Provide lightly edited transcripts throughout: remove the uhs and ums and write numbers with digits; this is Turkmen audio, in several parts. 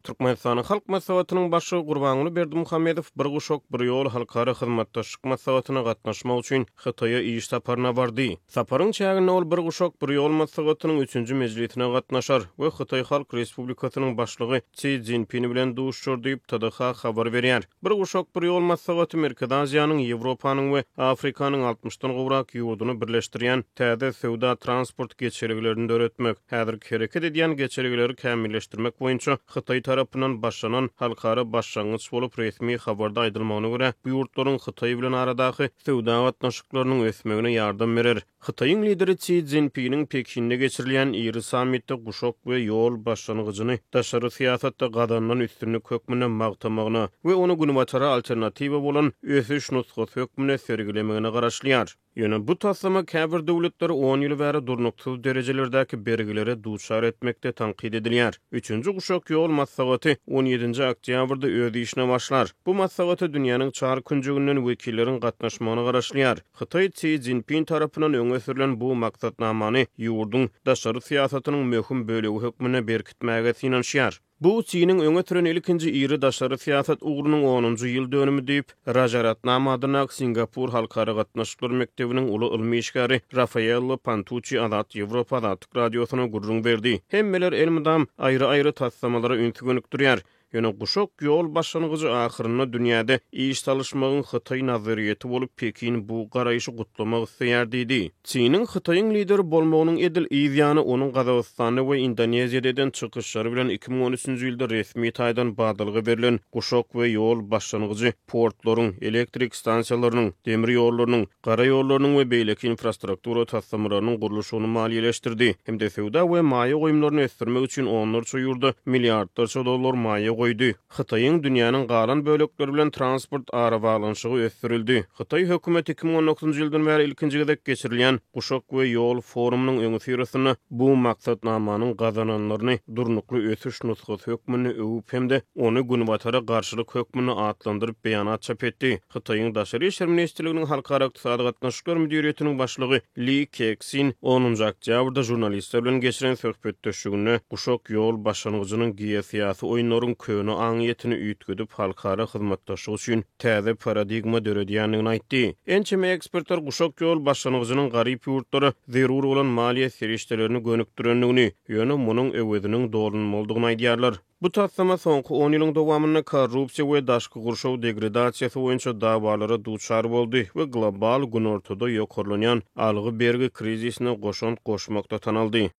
Türkmenistanyň Halk Maslahatynyň Başlygy Gurbanguly Berdimuhamedow Bir guşak, bir ýol halkara hyzmatdaşlyk maslahatyna gatnaşmak üçin Hytaýa iş saparyna bardy. Saparyň çäginde ol Bir guşak, bir ýol maslahatynyň üçünji mejlisine gatnaşar we Hytaý Halk Respublikasynyň Başlygy Si Szinpin bilen duşuşar diýip, TDH habar berýär. Bir guşak, bir ýol maslahaty Merkezi Aziýanyň, Ýewropanyň we Afrikanyň altmyşdan gowrak ýurduny birleşdirýän täze söwda-transport geçelgelerini döretmek, häzirki hereket edýän geçelgeleri kämilleşdirmek boýunça Hytaý tarapyndan başlanan halkara başlangyç bolup, resmi habarda aýdylmagyna görä, bu ýurtlaryň Hytaý bilen aradaky söwda gatnaşyklarynyň ösmegine ýardam berer. Hytaýyň Lideri Si Szinpiniň Pekinde geçirilýän iri sammitde Guşak we ýol başlangyjyny daşary syýasatda gazanylan üstünlik hökmünde magtamagyna we ony Günbatara alternatiwa bolan ösüş nusgasy hökmünde sergilemegine garaşylýar. Ýöne bu taslama käbir döwletleri on ýyl bäri durnuksyz derejelerdäki bergilere duçar etmekde tankyt edilýär. Üçünji Guşak ýol maslahaty on ýedinji oktýabrda öz işine başlar. Bu maslahata dünýäniň çar künjeginden wekilleriň gatnaşmagyna garaşylýar. Hytaý Si Szinpin tarapyndan öňe sürlen bu maksatnamany ýurduň daşary syýasatynyň möhüm bölegi hökmünde berkitmäge synanyşýar. Bu Siniň öňe süren ilkinji iri daşary syýasat ugrunyň onunjy ýyl dönümi diýip, Rajaratnam adyndaky Singapur halkara gatnaşyklar mekdebiniň uly ylmy işgäri Rafaello Pantuçi Azat Ýewropa Azatlyk Radiosyna gürrüň berdi. Hemmeler elmydam aýry-aýry taslamalara ünsi gönükdirýär. Ýöne guşak ýol başlangyjy ahyrynda dünýäde iş salyşmagyň hytaý nazaryýeti bolup, Pekin bu garaýşy gutlamak isleýär diýdi. Siniň Hytaýyň lideri bolmagynyň edil yz ýany onuň Gazagystanda we Indoneziýada eden çykyşlary bilen 2013-nji ýylda resmi taýdan badalga berlen Guşak we ýol başlangyjy portlaryň, elektrik stansiýalarynyň, demir ýollarynyň, gara ýollarynyň we beýleki infrastruktura taslamalarynyň gurluşygyny maliýeleşdirdi hem-de söwda we maýa goýumlaryny ösdürmek üçin onlarça ýurda milliardlarça dollar maýa goýdy. Hytaýyň dünýäniň galan bölekleri bilen transport arabaglanyşygy ösdürildi. Hytaý hökümeti 2019-njy ýyldan bäri ilkinji gezek geçirilýän Guşak we ýol forumynyň öňüsyrasynda bu maksatnamanyň gazananlaryny durnukly ösüş nusgasy hökmünde öwüp hem-de ony Günbatara garşylyk hökmünde atlandyryp beýanat çap etdi. Hytaýyň Daşary işler ministrliginiň Halkara ykdysady gatnaşyklar müdiriýetiniň başlygy Li Keksin onunjy oktýabrda žurnalistler bilen geçiren söhbetdeşliginde Guşak ýol başlangyjynyň geosyýasy oýunlaryň köne aňyýetini üýtgedip, halkara hyzmatdaşlyk üçin täze paradigma döredýändigini aýtdy. Ençeme ekspertler Guşak ýol başlangyjynyň garyp ýurtlara zerur bolan maliýe serişdelerini gönükdirendigini, ýöne munuň öweziniň dolunmalydygyny aýdýarlar. Bu taslama soňky on ýylyň dowamynda korrupsiýa we daşky gurşaw degradasiýasy boýunça dawalara duçar boldy we global Günortada ýokarlanýan algy-bergi krizisine goşant goşmakda tanaldy.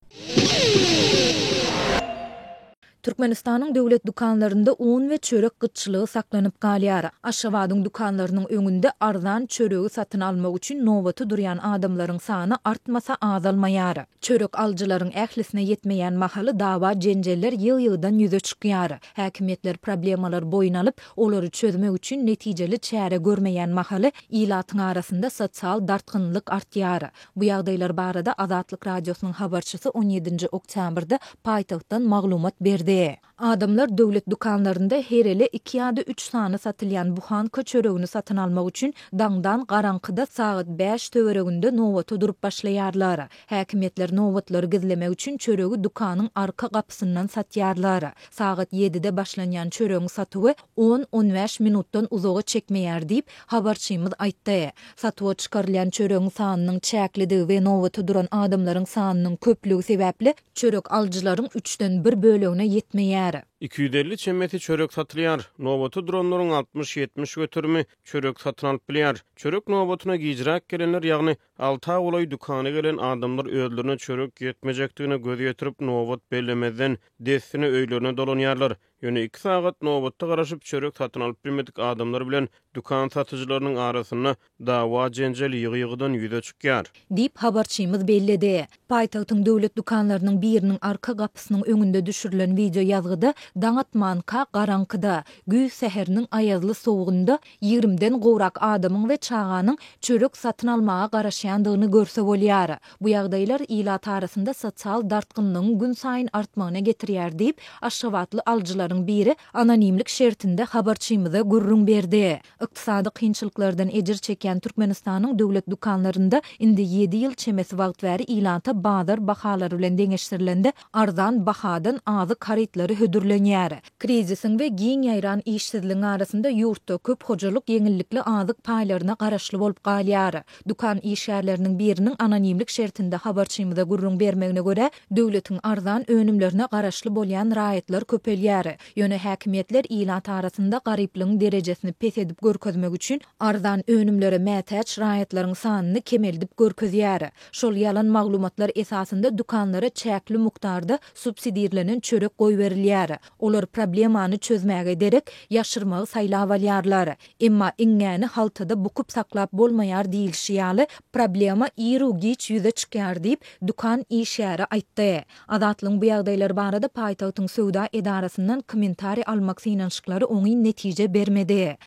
Türkmenistanyň döwlet dükanlarynda un we çörek gytçylygy saklanyp galýar. Aşgabadyň dükanlarynyň öňünde arzan çöregi satyn almak üçin nobata durýan adamlaryň sany artmasa azalmaýar. Çörek alyjylaryň ählisine ýetmeýän mahaly dawa-jenjeller ýygy-ýygydan ýüze çykýar. Häkimiýetler problemalary boýun alyp, olary çözmek üçin netijeli çäre görmeýän mahaly ilatyň arasynda sosial dartgynlylyk artýar. Bu ýagdaýlar barada Azatlyk Radiosynyň habarçysy on ýedinji oktýabrda paýtagtdan maglumat berdi. Adamlar döwlet dükanlarynda her ele iki ýa-da üç sany satylýan buhanka çöregini satyn almak üçin daňdan garaňkyda sagat bäş töwereginde nobata durup başlaýarlar. Häkimiýetler nobatlary gizlemek üçin çöregi dükanyň arka gapysyndan satýarlar. Sagat ýedide başlanýan çöregiň satuwy on-on bäş minutdan uzaga çekmeýär diýip, habarçymyz aýtdy. Satuwa çykarylýan çöregiň sanynyň çäklidigi we nobata duran adamlaryň sanynyň köplügi sebäpli, Çörek alyjylaryň üçden bir bölegine ýetmeýär. 250 çemesi çörek satylýar. Nobata duranlaryň 60-70 göterimi çörek satyn alyp bilýär. Çörek nobatyna gijräk gelenler, ýagny alta golaý dükana gelen adamlar özlerine çörek ýetmejekdigine göz ýetirip, nobat bellemezden, dessine öýlerine dolanýarlar. Ýöne iki sagat nobatda garaşyp, çörek satyn alyp bilmedik adamlar bilen dükan satyjylarynyň arasynda dawa-jenjel ýygy-ýygydan ýüze çykýar. Diýip, habarçymyz belledi. Paýtagtyň döwlet dükanlarynyň biriniň arka gapysynyň öňünde düşürilen wideoýazgyda daň atmanka garaňkyda, güýz säheriniň aýazly sowugynda ýigrimden gowrak adamyň we çaganyň çörek satyn almaga garaşýandygyny görse bolýar. Bu ýagdaýlar ilat arasynda sosial dartgynlygyň günsaýyn artmagyna getirýär diýip, aşgabatly alyjylaryň biri anonimlik şertinde habarçymyza gürrüň berdi. Ykdysady kynçylyklardan ejir çekýän Türkmenistanyň döwlet dükanlarynda indi ýedi ýyl çemesi wagt bäri ilata bazar bahalary bilen deňeşdirilende arzan bahadan azyk harytlary hödürlenýär. hödürlenýär. Krizisiň we giň ýaýran işsizligiň arasynda ýurtda köp hojalyk ýeňillikli azyk paýlaryna garaşly bolup galýar. Dükan işgärleriniň biriniň anonimlik şertinde habarçymyza gürrüň bermegine görä, döwletiň arzan önümlerine garaşly bolýan raýatlar köpelýär. Ýöne häkimiýetler ilat arasynda garyplygyň derejesini pes edip görkezmek üçin arzan önümlere mätäç raýatlaryň sanyny kemeldip görkezýär. Şol ýalan maglumatlar esasynda dükanlara çäkli mukdarda subsidirlenen çörek goýberilýär. Olar problemany çözmäge derek, ýaşyrmagy saýlap alýarlar. Emma iňňäni haltada bukup saklap bolmaýar diýlişi ýaly, problema iru-giç ýüze çykýar diýip, dükan işgäri aýtdy. Azatlygyň bu ýagdaýlar barada paýtagtyň söwda edarasyndan kommentariý almak synanyşyklary oňyn netije bermedi.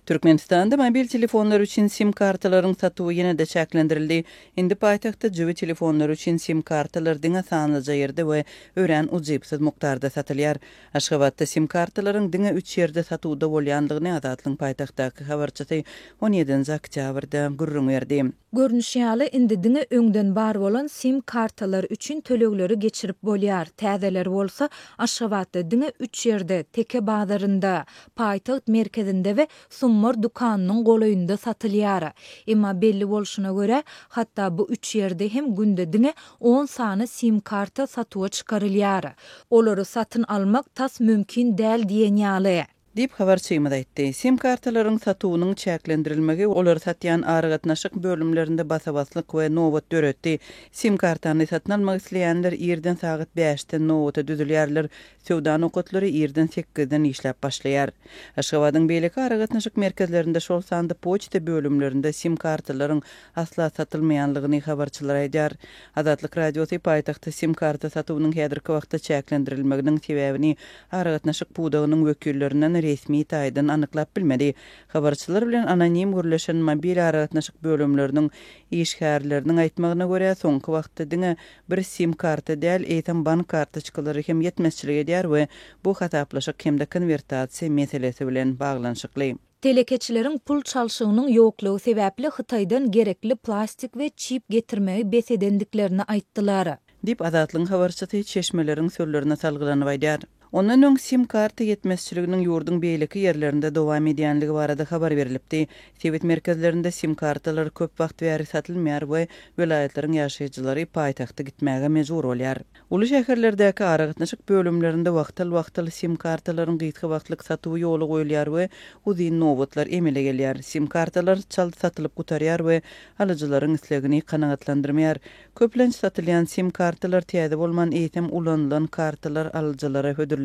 Türkmenistanda mobil telefonlar üçin sim kartalaryň satuwy ýene-de çäklendirildi. Indi paýtagtda jübi telefonlary üçin sim kartalar diňe sanlyja ýerde we örän ujypsyz mukdarda satylýar. Aşgabatda sim kartalaryň diňe üç ýerde satuwda bolýandygyny Azatlygyň paýtagtdaky habarçysy on ýedinji oktýabrda gürrüň berdi. Görnüşi ýaly, indi diňe öňden bar bolan sim kartalar üçin tölegleri geçirip bolýar, täzeleri bolsa Aşgabatda diňe üç ýerde, Teke bazarynda, paýtagt merkezinde we Summar dükanynyň golaýynda satylýar. Emma belli bolşuna görä, hatda bu üç ýerde hem günde diňe on sany sim karta satuwa çykarylýar. Olary satyn almak tas mümkin däl diýen ýaly. Diýip, habarçymyz aýtdy. Sim kartalaryň satuwynyň çäklendirilmegi olary satýan aragatnaşyk bölümlerinde basa-baslyk we nobat döretdi. Sim kartany satyn almak isleýänler irden sagat bäşden nobata düzülýärler, söwda nokatlary irden sekizden işläp başlaýar. Aşgabadyň beýleki aragatnaşyk merkezlerinde, şol sanda poçta bölümlerinde sim kartalaryň asla satylmaýanlygyny habarçylar aýdýar. Azatlyk Radiosy paýtagtda sim karta satuwynyň häzirki wagtda çäklendirilmeginiň sebäbini aragatnaşyk pudagynyň wekillerinden resmi taýdan anyklap bilmedi. Habarçylar bilen anonim gürleşen mobil aragatnaşyk bölümleriniň işgärleriniň aýtmagyna görä, soňky wagtda diňe bir sim karta däl, eýsem bank kartoçkalary hem ýetmezçilik edýär we bu hasaplaşyk hem-de konwertasiýa meselesi bilen baglanyşykly. Telekeçileriň pul çalşygynyň ýoklugy sebäpli Hytaýdan gerekli plastik we çip getirmegi bes edendiklerini aýtdylar. Diýip, Azatlygyň habarçysy çeşmeleriň sözlerine salgylanyp aýdýar. Ondan öň sim karta ýetmezçiliginiň ýurduň beýleki ýerlerinde dowam edýänligi barada habar berlipdi. Sebit merkezlerinde sim kartalar köp wagt bäri satylmaýar we welaýatlaryň ýaşaýjylary paýtagta gitmäge mejbur bolýar. Uly şäherlerdäki aragatnaşyk bölümlerinde wagtal-wagtal sim kartalaryň gysga wagtlyk satuwy ýola goýulýar we uzyn nobatlar emele gelýär. Sim kartalar çalt satylyp gutarýar we alyjylaryň islegini kanagatlandyrmaýar. Köplenç satylýan sim kartalar täze bolman, eýsem ulanylan kartalar alyjylara hödürlenýär.